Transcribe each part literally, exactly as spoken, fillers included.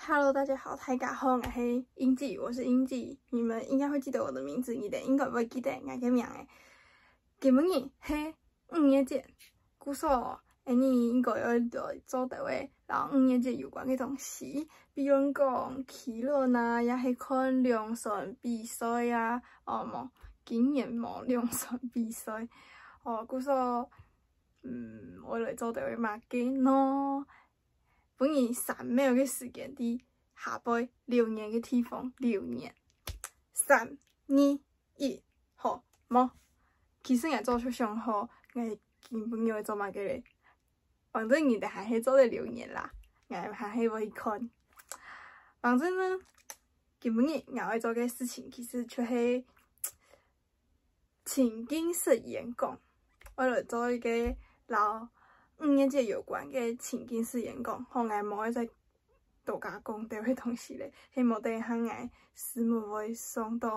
Hello，大家好，大家好，我是英吉，我是英吉，你們應該會記得我的名字，你等應該會記得我个名誒。今晡日係五月節，故所，𠊎等應該愛來做兜仔摎五月節有關个東西，比如講騎輪啊，也係看龍船比賽啊，哦，無，今年無龍船比賽，哦，故所，嗯，𠊎來做兜仔麼个呢？ 分你三秒个時間，在下背留言个地方留言。三、二、一，好，無。其實𠊎早就想好，𠊎今晡日愛做麼个咧。反正你等還係做得留言啦，𠊎還係會去看。反正呢，今晡日𠊎愛做个事情其實就係 情境式演講，𠊎來做一个摎五月節有關个情境式演講，好，𠊎無愛再多加講兜仔東西咧，係無等下𠊎字幕會傷到，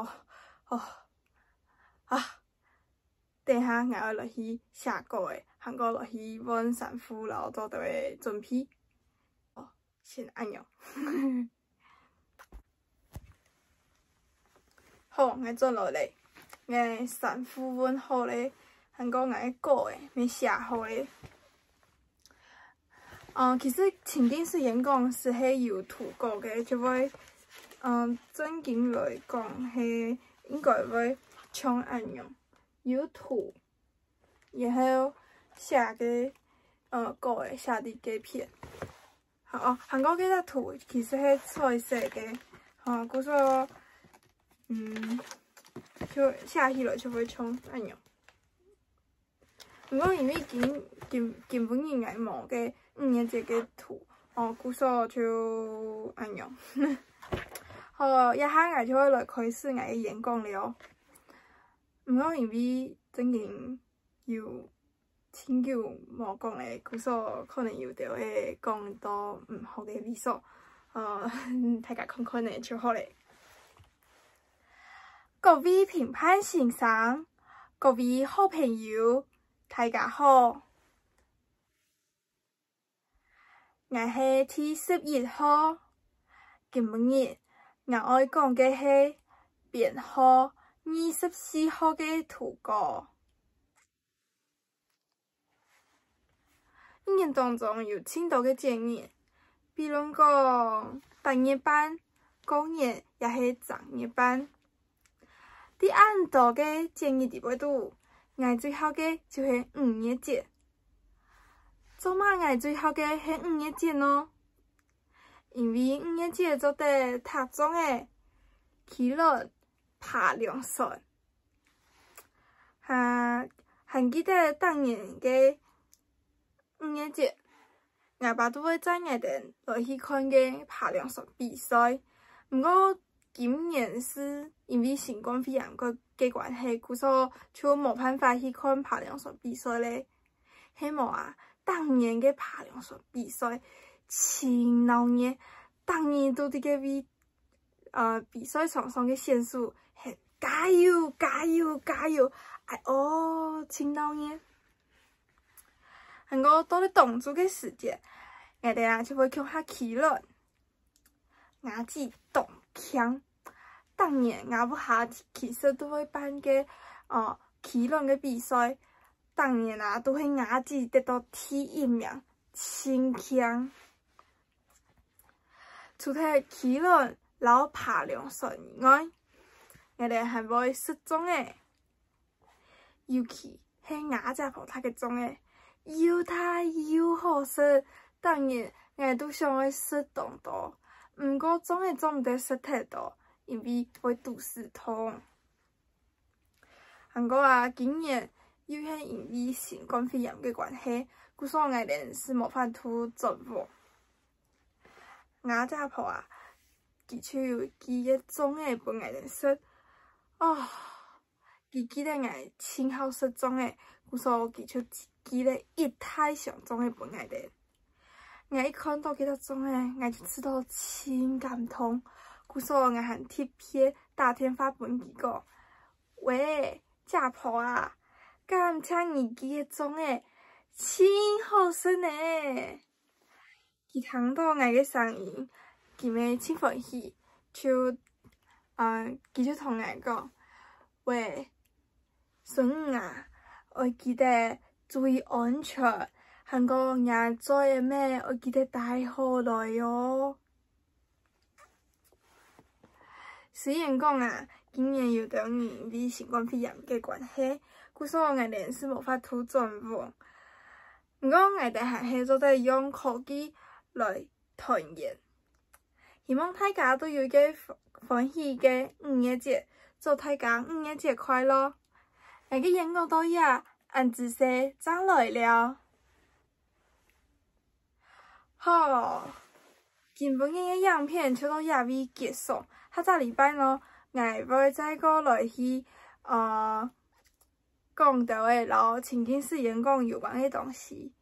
哦，啊，等下𠊎愛來去寫稿仔，還過來去換衫褲摎做兜仔準備。哦， 先恁樣。好，𠊎轉來咧，𠊎衫褲換好咧，還過𠊎个稿仔乜寫好咧。呃，其實情境式演講就係有圖稿个，就會，嗯，正經來講係應該會像恁樣，有圖，然後寫个，呃，稿仔寫在該片。 好，哦，還過該隻圖其實係彩色个，吼，故所，嗯，就寫起來就會像恁樣。毋過因為今，今，今晡日𠊎無該五月節个圖，哦，故所就恁樣。好，這下𠊎就會來開始𠊎个演講了。毋過因為正經有 真久無講咧，故所可能有兜仔講到毋好个位所，呃，大家看看咧就好咧。各位評判先生，各位好朋友，大家好。𠊎係第十一號。今晡日𠊎愛講个係編號二十四號个圖稿。 一年當中有盡多个節日，比論講逐月半、過年也係正月半。在恁多个節日裡背肚，𠊎最好个就係五月節。做麼𠊎最好个係五月節呢？因為五月節做得䌈粽仔、騎輪、扒龍船。 還，還記得逐年个五月節，𠊎爸都會載𠊎兜來去看該扒龍船比賽。毋過今年係因為新冠肺炎个，个關係，故所就無辦法去看扒龍船比賽咧。係無啊，逐年个扒龍船比賽盡鬧熱，逐人都在該位 呃，比賽場上个選手喊加油、加油、加油，哎哦，盡鬧熱。還過到了當晝个時節，𠊎兜啊就會共下騎輪。吾姊當慶，逐年吾屋下其實都會辦个，呃，騎輪个比賽，逐年啊都係吾姊得到第一名，盡慶。 除忒騎輪摎扒龍船以外，𠊎兜還會食粽仔，尤其係吾姐婆䌈个粽仔，又大又好食。逐日𠊎都想愛食當多，毋過粽仔做毋得食忒多，因為會肚屎痛。 還過啊，今年又係因為新冠肺炎个關係，故所𠊎兜係無法度轉屋。吾姐婆啊，佢就有寄个粽仔分𠊎兜食。哦，佢記得𠊎盡好食粽仔，故所佢就寄了一大箱粽仔分𠊎兜。 𠊎一看到該兜粽仔，𠊎就試著盡感動。故所𠊎還特別打電話分佢講：「喂，姐婆啊，感謝你寄个粽仔，盡好食呢！」佢聽到𠊎个聲音，佢乜盡歡喜，就，呃，佢就同𠊎講：「喂，孫女啊，愛記得注意安全，還過若嘴仔乜愛記得戴好來哦。」雖然講啊，今年有兜人因為新冠肺炎个關係，故所𠊎等係無法度轉屋。毋過𠊎等還係做得用科技來團圓。希望大家都有一個歡喜个五月節，祝大家五月節快樂！𠊎个演講到這，恁仔細，正來尞。 好，今晡日个影片就到這位結束。下隻禮拜呢，𠊎會再過來去，呃，講兜仔摎情境式演講有關个東西。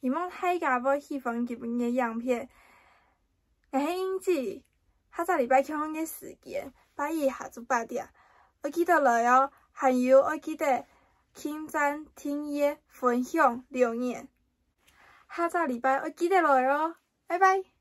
希望大家會喜歡今晡日个影片。𠊎係英子，下隻禮拜共樣个時間，拜一下晝八點，愛記得來哦，還有愛記得點讚、訂閱、分享、留言。 下隻禮拜愛記得來哦，拜拜。